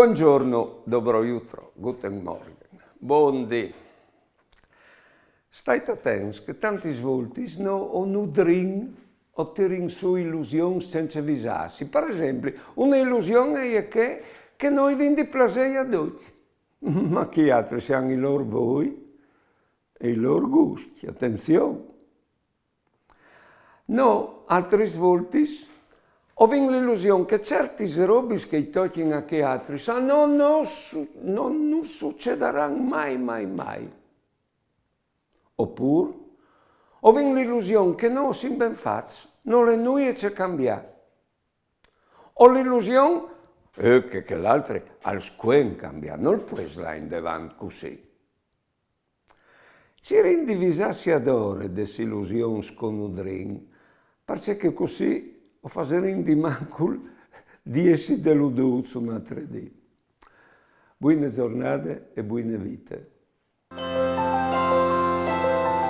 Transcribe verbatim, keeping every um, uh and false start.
Buongiorno, dobro jutro, guten Morgen, bon dì. Stait atents che tantis voltis no o nudrin o tirin su ilusions cence visâsi. Par esempli, une ilusion e je chê che no i vin di plasei a ducj. Ma chei altris a àn i lôr voi e i lôr guscj, atenzion. No, altris voltis, o vin l'ilusion che certis robis che i tocjin a chei altris a no, no, su- no nus sucederan mai, mai, mai. Opûr, o vin l'ilusion che no o sin ben fats, nol è nuie ce cambiâ. O l'ilusion, eh, che chel altri al scuen cambiâ, nol pues lâ indevant cussì. Cirìn di visâsi adore des ilusions che o nudrin, parcè che cussì o fasarìn di mancul di jessi deludûts un altri dì. Buine zornade e buine vite.